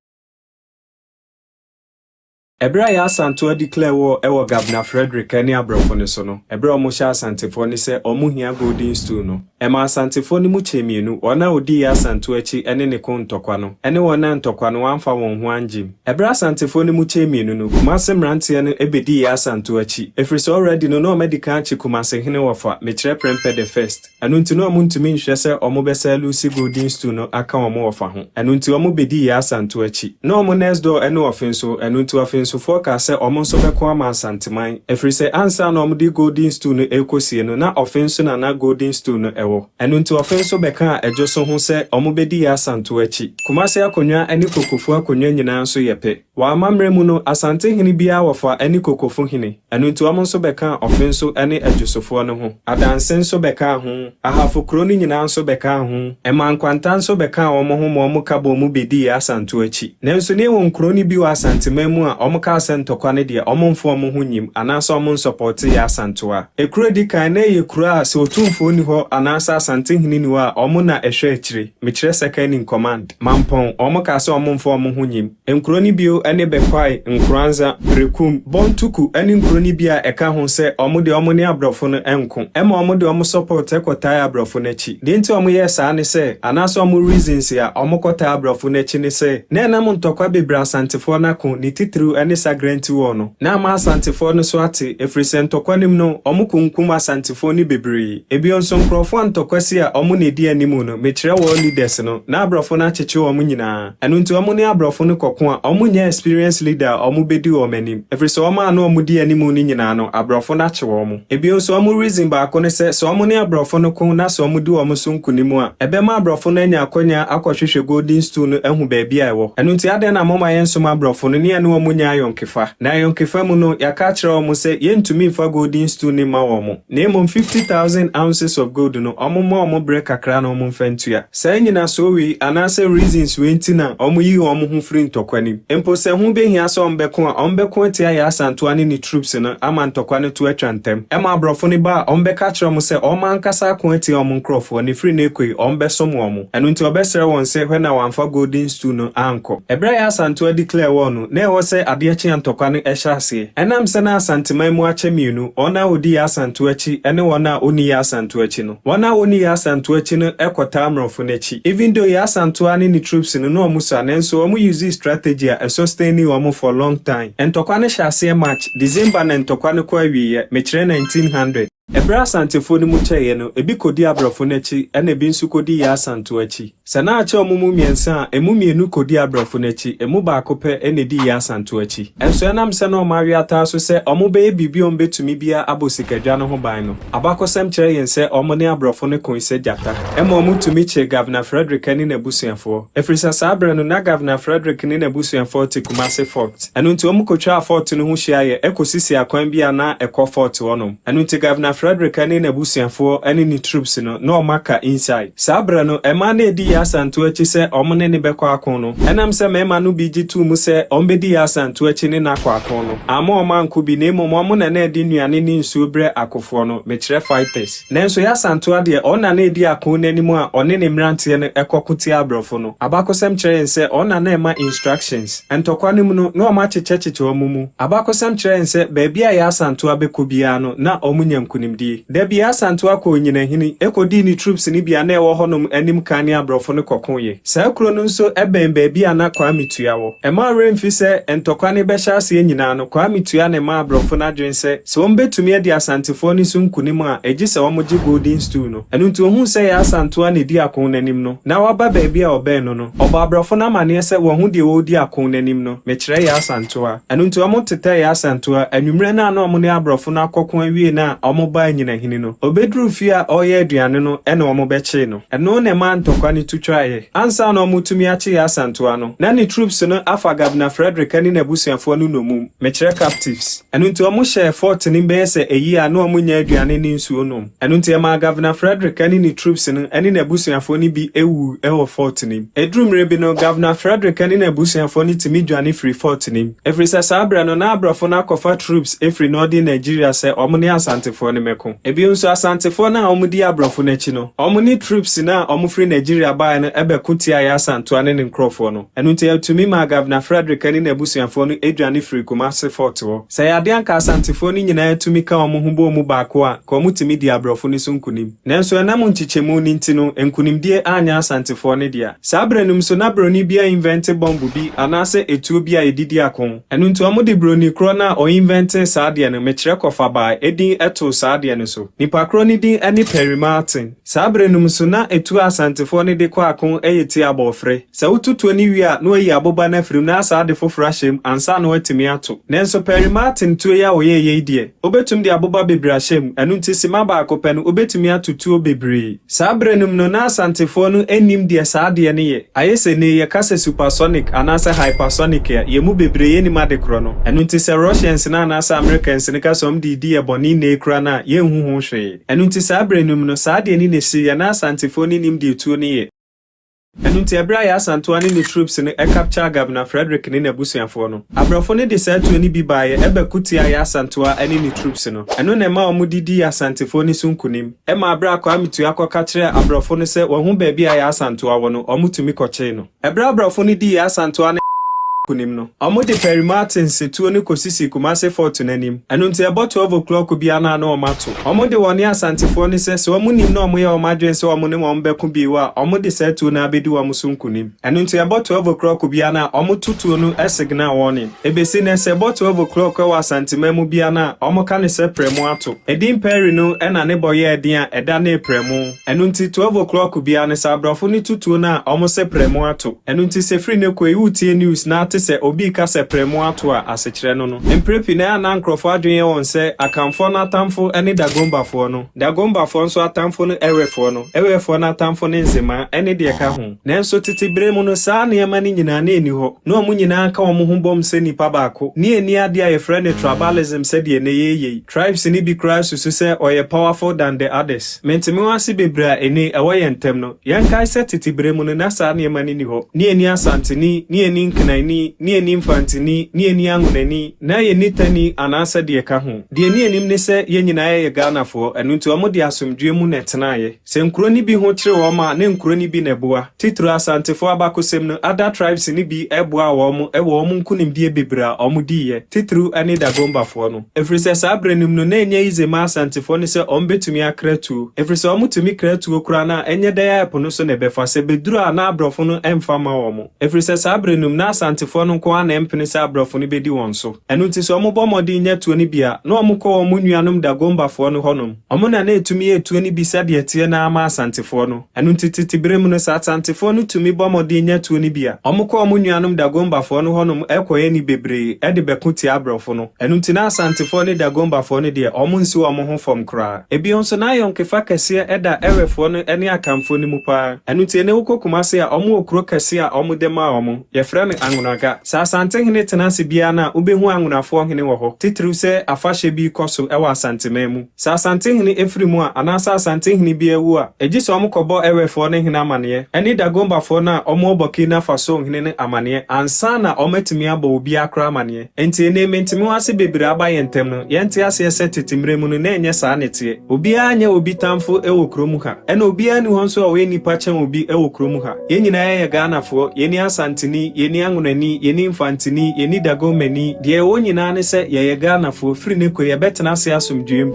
Ɛberɛ a Yaa Asantewaa declare war wɔ Governor Frederick ne aborɔfo no so no, ɛberɛ a wɔhyɛɛ Asantefoɔ no sɛ wɔhia Golden Stool no, ɛmaa Asantefoɔ no mu kyɛɛ mmienu, wɔn a wɔdii Yaa Asantewaa akyi ne ne ko ntɔkwa no, ne wɔn a ntɔkwa no wɔamfa wɔn ho angyem. Ɛberɛ a Asantefoɔ no mu kyɛɛ mmienu no, Kumase mmeranteɛ no bɛdii Yaa Asantewaa akyi, ɛfiri sɛ already no na wɔadi kan akye Kumase hene wɔfa, mekyerɛ Prempeh the First. Ɛno nti na wɔntumi nhwɛ sɛ wɔbɛsan alusi Golden Stool no aka wɔn wɔfa ho. Ɛno nti wɔbedii Yaa Asantewaa akyi. Na wɔn next door ne Ɔfenso, ɛno nti Ɔfensofoɔ kaa sɛ wɔn nso bɛko ama Asanteman. Ɛfiri sɛ ansa na wɔde Golden Stool no rekɔsie no, na Ɔfenso na na Golden Stool no wɔ. Ɛno nti Ɔfenso bɛkaa Adwoso ho sɛ wɔbɛdi Yaa Asantewaa akyi. Kumase akonnwa ne Kokofu akonnwa nyinaa nso yɛ pɛ. Wɔ amammerɛ mu no, Asante hene biara wɔfa ne Kokofo hene, ɛno nti wɔn nso bɛkaa Ɔfenso ne Adwosofoɔ no ho. Adanse nso bɛkaa ho. Ahafo kuro no nyinaa nso bɛkaa ho. Ɛmaa Nkwanta nso bɛkaa wɔn ho ma wɔka bɔɔ mu bɛdii Asantew akyi. Nanso na ɛwɔ nkuro no bi wɔ Asanteman mu a wɔkaa sɛ ntɔkwa no deɛ wɔmfa wɔn ho nnyim anaasɛ wɔnsɔpɔɔte yɛ Asantew a. Ekuro a ɛdi kan, na ɛyɛ kuro a sɛ Otumfoɔ nni hɔ anaasɛ Asante hene nni hɔ a wɔn na ɛhwɛ akyire, mekyerɛ second in command. Mampɔn, wɔkaa sɛ wɔmfa wɔn ho nnyim. Nkuro no bio ne Bekwai, Nkoranza, Berekum, Bontuku ne nkuro no bi a ɛka ho sɛ wɔn deɛ wɔn ne abrɔfo no nko. Ɛma wɔn de wɔn support kɔtae abrɔfo no akyi. Deɛ nti a wɔn yɛɛ saa ne sɛ, anaasɛ wɔn reasons a wɔn kɔtae abrɔfo no akyi ne sɛ, na ɛnam ntɔkwa bebree Asantefoɔ no ako, ne titiriw ne Sagrenti War no, na ama Asantefoɔ no so ate, ɛfiri sɛ ntɔkwa no mu no, wɔkunkum Asantefoɔ no bebree. Ebio nso, nkurɔfoɔ a ntɔkwa si a wɔn na ɛdi anim no, mekyerɛ war leaders no, na aborɔfo no akyekye wɔn nyinaa. Ɛno nti wɔn ne aborɔfo no kɔko a, wɔnyɛ experienced leader a wɔbɛdi wɔn anim, ɛfiri sɛ wɔn a na wɔdi anim no nyinaa no, aborɔfo no akye wɔn. Ebio nso, wɔn reason baako ne sɛ, sɛ wɔn ne aborɔfo no ko na sɛ wɔdi wɔn so nkonim a, ɛbɛma aborɔfo no anya akɔnya akɔhwehwɛ Golden Stool no ahu baabi a ɛwɔ. Ɛno nti adɛn na moma yɛnsom aborɔfo no ne yɛne wɔn nya ayɔnkefa? Na ayɔnkefa mu no, yɛaka akyerɛ wɔn sɛ yɛntumi mfa Golden Stool no mma wɔn. Na mmom 50,000 ounces of gold no, wɔmma wɔn berɛ kakra na wɔmfa ntua. Saa nnyinasoɔ wei anaasɛ reasons wei nti na wɔyi wɔn ho firi ntɔkwa nim. Mpo sɛ ho behia sɛ wɔmbɛko a, wɔmbɛko atia Yaa Asantewaa ne ne troops no ama ntɔkwa no to atwa ntɛm. Ɛma aborɔfo no ba a, wɔmbɛka kyerɛ wɔn sɛ wɔn ankasa ako atia wɔn nkurɔfoɔ na ɛfiri no ekɔ yi, wɔmbɛsom wɔn. Ɛno nti wɔbɛsrɛ wɔn sɛ hwɛ na wɔamfa Golden Stool no ankɔ. Ɛberɛ a Yaa Asantewaa declare war no, na ɛwɔ sɛ adeɛ kye a ntɔkwa no hyɛ aseɛ. Ɛnam sɛ na Asanteman mu akyɛ mmienu, wɔn a wɔdi Yaa Asantewaa akyi ne wɔn a wɔnni Yaa Asantewaa akyi no. Wɔn a wɔnni Yaa Asantewaa akyi no kɔtaa mmorɔfo no akyi. Even though Yaa Asantewaa ne ne troops no na wɔn sua, nanso wɔn use strategy a ɛsustain wɔn for long time. Ntɔkwa no hyɛ aseɛ March, December na ntɔkwa no kɔ awieeɛ, mekyerɛ 1900. Ɛberɛ a Asantefoɔ no mu kyɛeɛ no, ebi kɔdi aborɔfo no akyi ɛna ebi nso kɔdi Yaa Asantewaa akyi. Sɛ na akyɛ wɔn mu mmiɛnsa a, emu mmienu kɔdi aborɔfo no akyi, emu baako pɛ na edi Yaa Asantewaa akyi. Ɛnso ɛnam sɛ na wɔn awe ataa so sɛ wɔbɛyɛ biribi a wɔbɛtumi biara abɔ sikadwa no ho ban no, abakɔsɛm kyerɛ yɛn sɛ wɔn ne aborɔfo no koe sɛ gyata. Ɛma wɔtumi kyee Governor Frederick ne n'abusuafoɔ. Ɛfiri sɛ saa berɛ no, na Governor Frederick ne n'abusuafoɔ te Kumasi Fort. Ɛno nti wɔkɔtwaa fort no ho hyiaeɛ kɔsisii akwan bi a na ɛkɔ fort hɔnom. Ɛno nti Governor Frederick ne n'abusuafoɔ ne ne troops no, na wɔaka inside. Saa berɛ no, mmaa no redi Yaa Asantewaa akyi sɛ wɔn ne no bɛkɔ ako no. Ɛnam sɛ mmarima no bi gye too mu sɛ wɔbɛdi Yaa Asantewaa akyi ne no akɔ ako no, amma wɔn anko bi, na mmom wɔn na na ɛde nnuane ne nsuo brɛ akofoɔ no, mekyerɛ fighters. Nanso Yaa Asantewaa deɛ, ɔno na na ɛdi ako no anim a ɔne ne mmeranteɛ no kɔko tia aborɔfo no. Abakɔsɛm kyerɛ yɛn sɛ ɔno na na ɛma instructions. Ntɔkwa no mu no, na wɔakyekyɛkyekyɛ wɔn mu. Abakɔsɛm kyerɛ yɛn sɛ baabi a Yaa Asantewaa bɛkɔ biara no, na wɔnya nkonimdie. Da bi, Yaa Asantewaa kɔɔ Nyinahini kɔdii ne troops no bi a na ɛwɔ hɔnom anim kan ne aborɔfo no kɔkoeɛ. Saa kuro no nso bɛn baabi a na Kwame Tua wɔ. Ɛmma wo werɛ mfi sɛ ntɔkwa no rebɛhyɛ aseɛ nyinaa no, Kwame Tua na ɛmaa aborɔfo no adwene sɛ, sɛ wɔbɛtumi adi Asantefoɔ no so nkonim a, ɛgye sɛ wɔgye Golden Stool no. Ɛno nti ɔhuu sɛ Yaa Asantewaa na ɛdi ako no anim no, na waba baabi a ɔbɛn no no, ɔbɔɔ aborɔfo no amanneɛ sɛ wahu deɛ ɔredi ako no anim no, mekyerɛ Yaa Asantewaa. Ɛno nti wɔtetɛɛ Yaa Asantewaa. Anwummerɛ no a na wɔne aborɔfo no akɔko awie no a wɔbaa Nyinahini no, ɔbɛduruu fie a ɔreyɛ aduane no na wɔbɛkyee no. Ɛno na ɛmaa ntɔkwa no tu twaeɛ. Ansa na wɔretumi akye Yaa Asantewaa no, na ne troops no afa Governor Frederick ne n'abusuafoɔ no nnommum, mekyerɛ captives. Ɛno nti wɔhyɛɛ fort no bɛyɛ sɛ ayie a na wɔnnya aduane ne nsuo nom. Ɛno nti ɛmaa Governor Frederick ne ne troops no ne n'abusuafoɔ no bi wuu wɔ fort no mu. Ɛduruu mmerɛ bi no, Governor Frederick ne n'abusuafoɔ no tumi dwane firii fort no mu. Ɛfiri sɛ saa berɛ no, na aborɔfo no akɔfa troops firi Northern Nigeria sɛ wɔn ne Asantefoɔ no mmɛko. Bio nso, Asantefoɔ no a wɔdii aborɔfo no akyi no, wɔn ne troops no a wɔfiri Nigeria baeɛ no bɛko tiaa Yaa Asantewaa ne ne nkurɔfoɔ no. Ɛno nti ɛtumi maa Governor Frederick ne n'abusuafoɔ no dwane firii Kumasi Fort hɔ. Sɛ ɛyɛ adeɛ a anka Asantefoɔ no nyinaa tumi ka wɔn ho bɔɔ mu baako a, anka wɔtumi dii aborɔfo no so nkonim. Nanso ɛnam nkyekyɛmu no nti no, nkonimdie anyɛ Asantefoɔ no dea. Saa berɛ no mu nso, na broni bi ainvɛnte bɔmbo bi anaasɛ etuo bi a yɛde di ako. Ɛno nti wɔde broni korɔ no a ɔinvɛntee saa adeɛ no, mekyerɛ kɔfabaa, din too saa adeɛ no so. Nipa korɔ no din ne Perry Martin. Saa berɛ no mu nso, na etuo a Asantefoɔ no de kɔ ako yɛ ti abɔɔfrɛ. Sɛ woto tuo no wie a, na wɔayi aboba no afiri mu na asan ade foforɔ ahyɛ mu ansa na wɔatumi ato. Nanso Perry Martin tuo yi a ɔyɛeɛ yi deɛ, wobɛtumi de aboba bebree ahyɛ mu, ɛno nti simma baako pɛ no, wobɛtumi ato tuo bebree. Saa berɛ no mu no, na Asantefoɔ no nnim deɛ saa adeɛ no yɛ. Ayɛ sɛ nnɛ yi yɛka sɛ supersonic anaasɛ hypersonic a, yɛn mu bebree yɛnnim ade korɔ no. Ɛno nti sɛ Russians no anaasɛ Americans no ka sɛ wɔde redi yɛn bɔne nnɛ yi koraa no a, yɛnhu ho hwee. Ɛno nti saa berɛ no mu no, saa adeɛ no na ɛsiiɛ, na Asantefoɔ no nnim deɛ tuo no yɛ. Ɛno nti, ɛberɛ a Yaa Asantewaa ne ne troops no capture Governor Frederick ne n'abusuafoɔ no, aborɔfo no de saa tuo no bi baeɛ bɛko tiaa Yaa Asantewaa ne ne troops no. Ɛno na ɛmaa wɔde dii Asantefoɔ no so nkunim. Ɛmaa berɛ a Kwame Tua kɔka kyerɛɛ aborɔfo no sɛ wahu baabi a Yaa Asantewaa wɔ no, wɔtumi kɔkyee no. Ɛberɛ a aborɔfo no dii Yaa Asantewaa ne. Nkonim no. Wɔde Perry Martins tuo no kosisii Kumasi Fort no anim. Ɛno nti ɛbɔ 12 o'clock biara no a na wɔato. Wɔde wɔne Asantefoɔ no sɛ, sɛ wɔnim na wɔyɛ wɔn adwene sɛ wɔne wɔn bɛko bio a, wɔde saa tuo no ara bɛdi wɔn so nkonim. Ɛno nti ɛbɔ 12 o'clock biara no a, wɔto tuo no signal warning. Ebesi nnɛ, sɛ ɛbɔ 12 o'clock wɔ Asanteman mu biara no a, wɔka no sɛ prɛmo ato. Edin Perry no na ne bɔ yɛɛ den a ɛdanee prɛmo. Ɛno nti 12 o'clock biara no, sɛ aborɔfo no to tuo no a, wɔse prɛmo ato. Ɛno nti sɛ firi nnɛ kɔ yi woretie news na ate sɛ obi reka sɛ prɛmo ato a, asekyerɛ no no. Mprɛ pii no ɛyɛ a na nkorɔfoɔ adwene yɛ wɔn sɛ Akanfoɔ no atamfo ne Dagombafoɔ no, Dagombafoɔ nso atamfo no Ewefoɔ no, Ewefoɔ no atamfo ne Nzemaa, ɛne deɛ ɛka ho. Nanso tete berɛ mu no saa nneɛma no nyinaa na ɛnni hɔ. Na wɔn nyinaa ka wɔn ho bom sɛ nnipa baako. Ne ɛnni adeɛ a yɛfrɛ no tribalism sɛdeɛ nnɛ yɛreyɛ yi. Tribes no bi koraa susu sɛ ɔyɛ powerful than the others. Mente me ho ase bebree a ɛnni ɛwɔ yɛn ntam no. Yɛnkae sɛ tete bere mu no na saa nneɛma no nni hɔ. Ne yenni Asanteni, ne yenni Nkenani, ne yenni Mfanteni, ne yenni Anwonani, na yenni Tani anaasɛ deɛ ɛka ho. Deɛ ne yenim ne sɛ yɛn nyinaa yɛyɛ Ghanafoɔ, ɛno nti wɔde asomdwoeɛ mu na ɛtenaeɛ. Sɛ nkuro no bi ho kyere wɔn a, na nkuro no bi na ɛboa. Titiriw Asantefoɔ abakosɛm no, other tribes no bi boaa wɔn wɔ wɔn nkunimdie bebree a wɔdiiɛ, titiriw ne Dagombafoɔ no. Ɛfiri sɛ saa berɛ no mu no, na ɛnyɛ yize mma Asantefoɔ no sɛ wɔbɛtumi akra tuo, ɛfiri sɛ wɔtumi kra tuo koraa no a, ɛnyɛ dɛn ara ɛpo no so na ɛbɛfa, sɛ ɛbɛduru a na aborɔfo no mfa mma wɔn, ɛfiri sɛ saa berɛ no mu, na Asantefoɔ no nko ara na ɛmpene sɛ aborɔfo no bɛdi wɔn so. Ɛno nti sɛ wɔbɔ mmɔden nya tuo no bi a, na wɔkɔ wɔn nuanom Dagombafoɔ no hɔnom. Wɔn na na ɛtumi yɛ tuo no bi sɛdeɛ ɛteɛ no ara ma Asantefoɔ no. Ɛno nti tete berɛ mu no, sɛ Asantefoɔ no tumi bɔ mmɔden nya tuo no bi a, wɔkɔ wɔn nuanom Dagombafoɔ no hɔnom kɔyɛ ne bebree de bɛko tia aborɔfo no. Ɛno nti na Asantefoɔ ne Dagombafoɔ no deɛ, wɔnsi wɔn ho fam koraa. Ebio nso, na ayɔnkefa kɛseɛ da Ewefoɔ no ne Akanfoɔ no mu pa ara. Ɛno nti ɛnnɛ wokɔ Kumase a, wɔwɔ kuro kɛseɛ a wɔde maa wɔn. Yɛfrɛ no Anwonaga. Sɛ Asantehene tena ase biara no a, wobɛhu Anwonafoɔ hene wɔ hɔ, titiriw sɛ afahyɛ bi rekɔ so wɔ Asanteman mu. Sɛ Asantehene firi mu a, anaasɛ Asantehene bi awu a, egye sɛ wɔkɔbɔ Ewefoɔ no hene amaneɛ, ɛne Dagombafoɔ no a wɔwɔ Burkina Faso hene no amaneɛ ansa na wɔatumi abɔ obiara koraa amaneɛ. Enti nnɛ mentemehoase bebree aba yɛn ntam no, yɛnte aseɛ sɛ tete mmerɛ mu no na ɛnyɛ saa na ɛteɛ. Obiara nyɛ obi tamfo wɔ kurom ha. Ɛna obiara nni hɔ nso a ɔyɛ nipa kyɛn obi wɔ kurom ha. Yɛn nyinaa yɛyɛ Ghanafoɔ, yɛnni Asanteni, yɛnni Anwonani, yɛnni Mfanteni, yɛnni Dagomani. Deɛ yɛwɔ nyinaa ne sɛ yɛyɛ Ghanafoɔ, firi nnɛ kɔ yi yɛbɛtena ase asomdwoeɛ mu.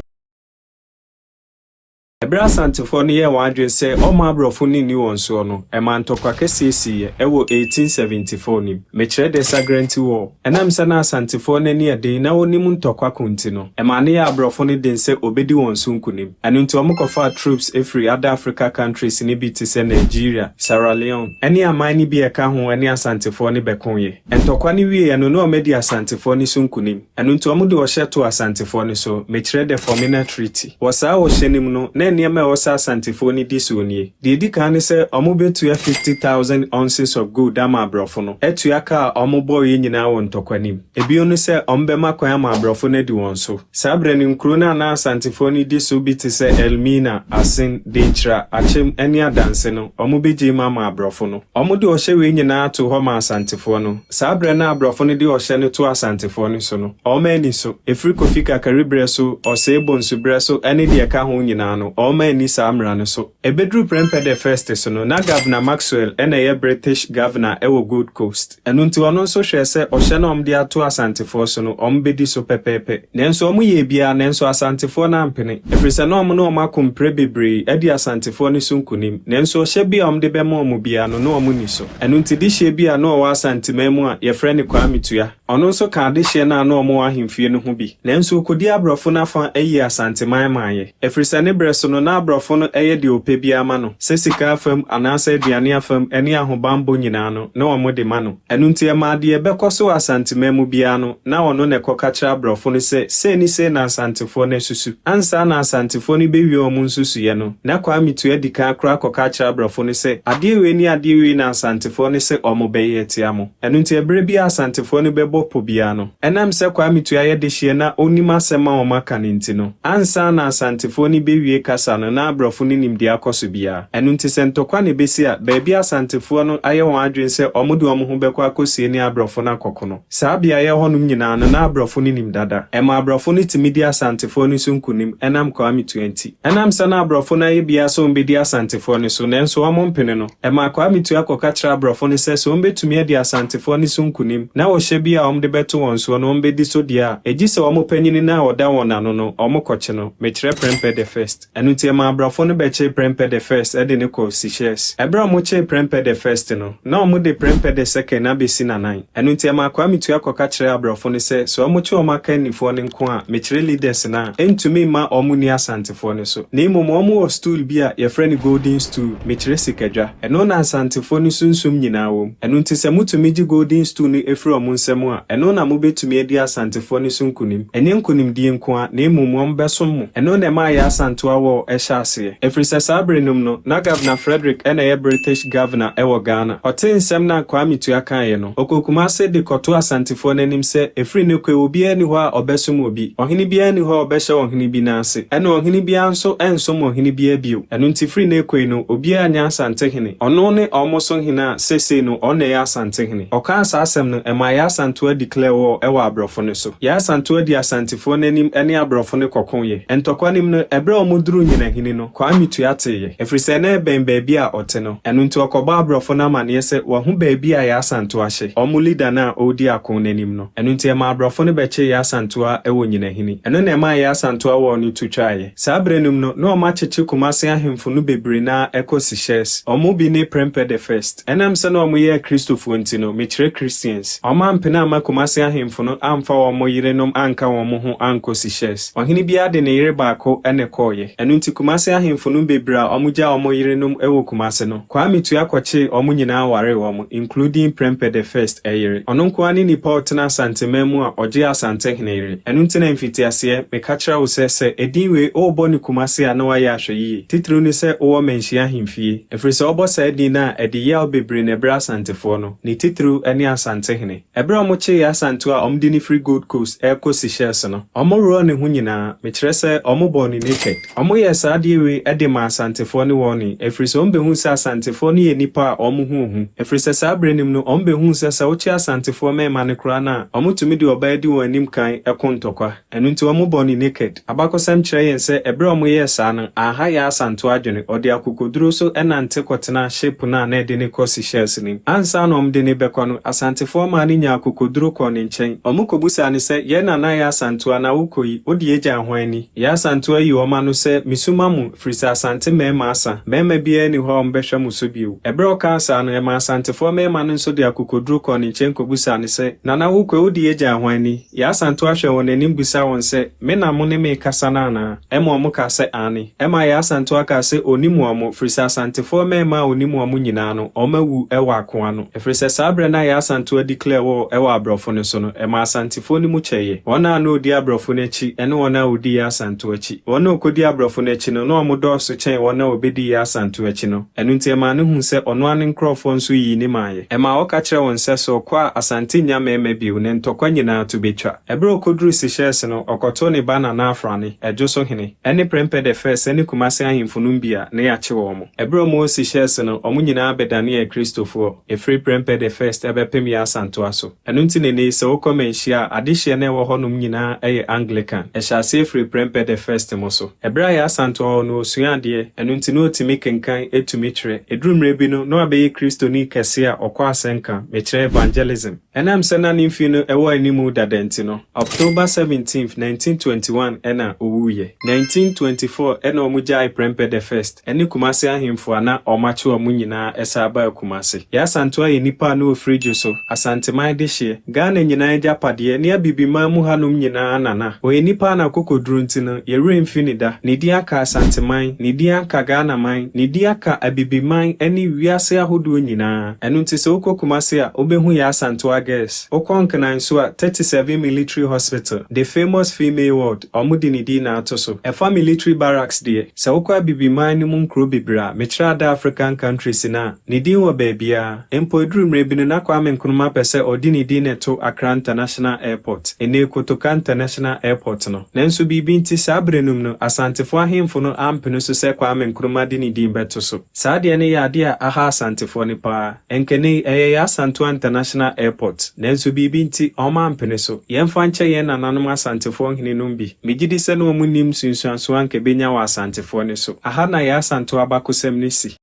Ɛberɛ a Asantefoɔ no yɛɛ wɔn adwene sɛ wɔmma aborɔfo no nni wɔn soɔ no, ɛmaa ntɔkwa kɛseɛ siiɛ wɔ 1874 no mu. Mekyerɛ the Sagrenti War. Ɛnam sɛ na Asantefoɔ no ani yɛ den na wɔnim ntɔkwa ko nti no, ɛmaa no yɛɛ aborɔfo no den sɛ wɔbɛdi wɔn so nkonim. Ɛno nti wɔkɔfaa troops firii other Africa countries no bi te sɛ Nigeria, Sierra Leone, ne aman no bi a ɛka ho ne Asantefoɔ no bɛkoeɛ. Ntɔkwa no wieeɛ no, na wɔadi Asantefoɔ no so nkonim. Ɛno nti wɔde ɔhyɛ too Asantefoɔ no so, mekyerɛ the Fomena Treaty. Wɔ saa ɔhyɛ no mu no, na nneɛma a ɛwɔ sɛ Asantefoɔ no di soɔ nie. Deɛ ɛdi kan ne sɛ wɔbɛtua 50,000 ounces of gold ama aborɔfo no, atua ka a wɔbɔeɛ nyinaa wɔ ntɔkwa no mu. Ebio ne sɛ wɔbɛma kwan ama aborɔfo no adi wɔn so. Saa berɛ no, nkuro no a na Asantefoɔ no di so bi te sɛ Elmina, Asen, Denkyira, Akyem ne Adanse no, wɔbɛgyae mu ama aborɔfo no. Wɔde ɔhyɛ wei nyinaa too hɔ maa Asantefoɔ no. Saa berɛ no a aborɔfo no de ɔhyɛ no too Asantefoɔ no so no, wɔn anni so. Ɛfiri Kofi Kakari berɛ so, Osei Bonsu berɛ so ne deɛ ɛka ho nyinaa no, wɔn anni saa mmara no so. Ɛbɛduru Prempeh the First so no, na Governor Maxwell na ɛyɛ British Governor wɔ Gold Coast. Ɛno nti ɔno nso hwɛɛ sɛ ɔhyɛ no a wɔde ato Asantefoɔ so no, wɔbɛdi so pɛpɛɛpɛ. Nanso wɔyɛɛ biara, nanso Asantefoɔ no ampene, ɛfiri sɛ na wɔne wɔn ako mprɛ bebree adi Asantefoɔ no so nkonim, nanso ɔhyɛ bi a wɔde bɛma wɔn biara no, na wɔnni so. Ɛno nti dehyeɛ bi a na ɔwɔ Asanteman mu a yɛfrɛ no Kwame Tua, ɔno nso kaa adehyeɛ no a na wɔwɔ ahemfie no ho bi. Nanso ɔkɔdii aborɔfo no afa yii Asanteman maeɛ. Ɛfiri sɛ ne berɛ so no, na aborɔfo no yɛ deɛ ɔpɛ biara ma no, sɛ sika afam anaasɛ aduane afam ne ahobanbɔ nyinaa no, na wɔde ma no. Ɛno nti ɛmaa deɛ ɛbɛkɔ so wɔ Asanteman mu biara no, na ɔno na ɛkɔka kyerɛ aborɔfo no sɛ sei ne sei na Asantefoɔ no asusu. Ansa na Asantefoɔ no bɛwie wɔn nsusuiɛ no, na Kwame Tua adi kan koraa akɔka akyerɛ aborɔfo no sɛ adeɛ wei ne adeɛ wei na Asantefoɔ no se wɔbɛyɛ atia mo. Ɛno nti ɛberɛ biara a Asantefoɔ no bɛbɔ pɔ biara no, ɛnam sɛ Kwame Tua yɛ dehyeɛ na ɔnim asɛm a wɔaka no nti no, ansa na Asantefoɔ no bɛwie kasa asa no, na aborɔfo no nim deɛ akɔ so biara. Ɛno nti sɛ ntɔkwa na ɛbɛsi a, baabi a Asantefoɔ no ayɛ wɔn adwene sɛ wɔde wɔn ho bɛkɔ akɔsie ne aborɔfo no akɔko no, saa beaeɛ hɔnom nyinaa no, na aborɔfo no nim dada. Ɛma aborɔfo no tumi di Asantefoɔ no so nkonim ɛnam Kwame Tua nti. Ɛnam sɛ na aborɔfo no ayɛ biara sɛ wɔbɛdi Asantefoɔ no so, nanso wɔmpene no, ɛmaa Kwame Tua kɔka kyerɛɛ aborɔfo no sɛ sɛ wɔbɛtumi adi Asantefoɔ no so nkonim na ɔhyɛ bi a wɔde bɛto wɔn soɔ no wɔbɛdi so deɛ a, egye sɛ wɔn panyini no a ɔda wɔn ano no, wɔkɔkye no. Mekyerɛ Prempeh the First. Ɛno nti ɛmaa aborɔfo no bɛkyee Prempeh the First de no kɔɔ Seychelles. Ɛberɛ a wɔkyee Prempeh the First no, na wɔde Prempeh the Second abɛsi n'anan. Ɛno nti ɛmaa Kwame Tua kɔka kyerɛɛ aborɔfo no sɛ sɛ wɔkye wɔn akannifoɔ no nko a, mekyerɛ leaders no a, ɛntumi mma wɔn nni Asantefoɔ no so. Na mmom wɔn wɔ stool bi a yɛfrɛ no Golden Stool, mekyerɛ sikadwa. Ɛno na Asantefoɔ no sunsum nyinaa wɔ mu. Ɛno nti sɛ motumi gye Golden Stool no firi wɔn nsam a, ɛno na mobɛtumi adi Asantefoɔ no so nkonim. Ɛnyɛ nkonimdie nko ara, na mmom wɔbɛsom mo. Ɛno na ɛmaa Yaa Asantewaa War hyɛɛ aseɛ. Ɛfiri sɛ saa bere no mu no, na Governor Frederick na ɛyɛ British Governor wɔ Ghana. Ɔtee nsɛm no a Kwame Tua kaeɛ no, ɔkɔɔ Kumase de kɔtoo Asantefoɔ no anim sɛ, ɛfiri nnɛ kɔ yi obiara nni hɔ a ɔbɛsom obi. Ɔhene biara nni hɔ a ɔbɛhyɛ ɔhene bi nan ase. Ɛna ɔhene biara nso rensom ɔhene biara bio. Ɛno nti firi nnɛ kɔ yi no, obiara nyɛ Asantehene. Ɔno ne wɔn so hene a seesei no ɔno na ɛyɛ Asantehene. Ɔkaa saa asɛm no, ɛmaa Yaa Asantewaa declare war wɔ aborɔfo no so. Yaa Asantewaa dii Asantefoɔ no anim ne aborɔfo no kɔkoeɛ. Ntɔkwa no mu no, ɛberɛ a wɔduruu Nyinahini no, Kwame Tua teeɛ, ɛfiri sɛ na ɛbɛn baabi a ɔte no. Ɛno nti ɔkɔbɔɔ aborɔfo no amaneɛ sɛ wahu baabi a Yaa Asantewaa hyɛ, wɔn leader no a ɔredi ako no anim no. Ɛno nti ɛmaa aborɔfo no bɛkyee Yaa Asantewaa wɔ Nyinahini. Ɛno na ɛmaa Yaa Asantewaa war no tu twaeɛ. Saa berɛ no mu no, na wɔakyekye Kumase ahemfo no bebree no ara kɔ Seychelles. Wɔn mu bi ne Prempeh the First. Ɛnam sɛ na wɔyɛ Akristofoɔ nti no, mekyerɛ Christians, wɔampene amma Kumase ahemfo no amfa wɔn yerenom anka wɔn ho ankɔ Seychelles. Ɔhene biara de ne yere baako na ɛkɔeɛ. Ɛno nti Kumase ahemfo no bebree a wɔgyaa wɔn yerenom wɔ Kumase no, Kwame Tua kɔkyee wɔn nyinaa waree wɔn, including Prempeh the First yere. Ɔno nko ara ne nipa a ɔtena Asanteman mu a ɔgyee Asantehene yere. Ɛno nti na mfitiaseɛ, meka kyerɛ wo sɛ, sɛ edin wei worebɔ no Kumase a na woayɛ ahwɛyie. Titiriw ne sɛ wowɔ Manhyia ahemfie. Ɛfiri sɛ wɔbɔ saa din no a, ɛde yaw bebree na ɛbrɛ Asantefoɔ no, ne titiriw ne Asantehene. Ɛberɛ a wɔkyee Asantew a wɔde no firi Gold Coast rekɔ Seychelles no, wɔworɔɔ ne ho nyinaa, mekyerɛ sɛ wɔbɔɔ no naked. Wɔyɛɛ saa adeɛ wei de maa Asantefoɔ no warning, ɛfiri sɛ wɔbɛhuu sɛ Asantefoɔ no yɛ nnipa a wɔn ho ɔhu. Ɛfiri sɛ saa berɛ no mu no, wɔbɛhuu sɛ sɛ wokye Asantefoɔ mmarima no koraa no a, wɔtumi de ɔbaa di wɔn anim kan ko ntɔkwa. Ɛno nti wɔbɔɔ no naked. Abakɔsɛm kyerɛ yɛn sɛ ɛberɛ a wɔyɛɛ saa no, anha Yaa Asantewaa adwene. Ɔde akokoduro so nante kɔtenaa ship no a na ɛde no kɔ Seychelles no mu. Ansa na wɔde no rebɛkɔ no, Asantefoɔ maa no nyaa akokoduro kɔɔ ne nkyɛn. Wɔkɔbisaa no sɛ, Yɛn nana Yaa Asantewaa, na wokɔ yi, wode yɛn gyaa hwan ni? Yaa Asantewaa yii wɔn ano sɛ, Mesu ma mo, ɛfiri sɛ Asante mmarima asa. Barima biara nni hɔ a wɔbɛhwɛ mo so bio. Ɛberɛ a ɔkaa saa no, ɛmaa Asantefoɔ mmarima no nso de akokoduro kɔɔ ne nkyɛn kɔbisaa no sɛ, Nana, wokɔ yi, wode yɛn gyaa hwan ni? Yaa Asantewaa hwɛɛ wɔn anim bisaa wɔn sɛ, Me na mo ne me rekasa no anaa? Ɛma wɔkaa sɛ, Aane. Ɛmaa Yaa Asantewaa kaa sɛ ɔnnim wɔn, ɛfiri sɛ Asantefoɔ mmarima a ɔnim wɔn nyinaa no, wɔawu wɔ ako ano. Ɛfiri sɛ saa berɛ no a Yaa Asantewaa declare war wɔ aborɔfo no so no, ɛmaa Asantefoɔ no mu kyɛeɛ. Wɔn a na wɔdi aborɔfo no akyi ne wɔn a wɔdi Yaa Asantewaa akyi. Wɔn a wɔkɔdii aborɔfo no akyi no, na wɔdɔɔso kyɛn wɔn a wɔbɛdii Yaa Asantewaa akyi no. Ɛno nti ɛmaa no huu sɛ ɔno ara ne nkurɔfoɔ nso yii ne maeɛ. Ɛmaa ɔka kyerɛɛ wɔn sɛ sɛ ɔkɔ a Asante nnya mmarima bio na ntɔkwa nyinaa to bɛtwa. Ɛberɛ a ɔkɔduruu Seychelles no, ɔkɔtoo ne ba Nana Afrane, Ɛdwo so hene, ɛne Prempeh the First ne Kumase ahemfo nom bi a na yɛakye wɔn. Ɛberɛ a wɔwɔ Seychelles no, wɔn nyinaa bɛdaneɛ Akristofoɔ, ɛfiri Prempeh the First bɛpem Yaa Asantewaa so. Ɛno nti na nnɛ yi sɛ wokɔ Manhyia a, adehyeɛ no a ɛwɔ hɔnom nyinaa yɛ Anglican. Ɛhyɛ aseɛ firi Prempeh the First mo so. Ɛberɛ a Yaa Asantewaa wɔ hɔ no, ɔsuaa adeɛ, ɛno nti na ɔtumi kenkan, tumi twerɛ. Ɛduru mmerɛ bi no, na wabɛyɛ Kristoni kɛseɛ a ɔkɔ asɛnka, mekyerɛ evangelism. Ɛnam sɛ na ne mfe no wɔ anim dada nti no, October 17, 1921 na ɔwuiɛ. 1924 na wɔgyaee Prempeh the First ne Kumase ahemfo a na wɔakye wɔn nyinaa san baa Kumase. Yaa Asantewaa yɛ nipa a na ɔfiri Dwoso, Asanteman dehyeɛ, Ghana nyinaa agyapadeɛ ne Abibiman mu hanom nyinaa nana. Ɔyɛ nipa a n'akokoduro nti no, yɛn werɛ mfi no da. Ne din aka Asanteman, ne din aka Ghanaman, ne din aka Abibiman ne wiase ahodoɔ nyinaa. Ɛno nti sɛ wokɔ Kumasi a, wobɛhu Yaa Asantewaa Girls. Wokɔ Nkenan nso a, 37 Military Hospital, the famous female ward, wɔde ne din na ato so. Ɛfa Military Barracks deɛ, sɛ wokɔ Abibiman no mu nkuro bebree a, mekyerɛ other African countries no a, ne din wɔ baabiara. Mpo ɛduru mmerɛ bi no, na Kwame Nkrumah pɛ sɛ ɔde ne din na ɛto Accra International Airport, ɛnnɛ Kotoka International Airport no. Nanso biribi nti, saa berɛ no mu no, Asantefoɔ Asantefoɔ ahemfo no ampene so sɛ Kwame Nkrumah de ne din bɛto so. Saa adeɛ no yɛ adeɛ a aha Asantefoɔ no paa. Ɛnkɛne ɛyɛ Yaa Asantewaa International Airport, nanso biribi nti ɔmo ampene so. Yɛmfa nkyɛ yɛn nananom Asantefoɔ henenom bi. Megye di sɛ na ɔmo nim nsunsuansoɔ anka ebenya wɔ Asantefoɔ no so. Aha na Yaa Asantewaa abakɔsɛm no si.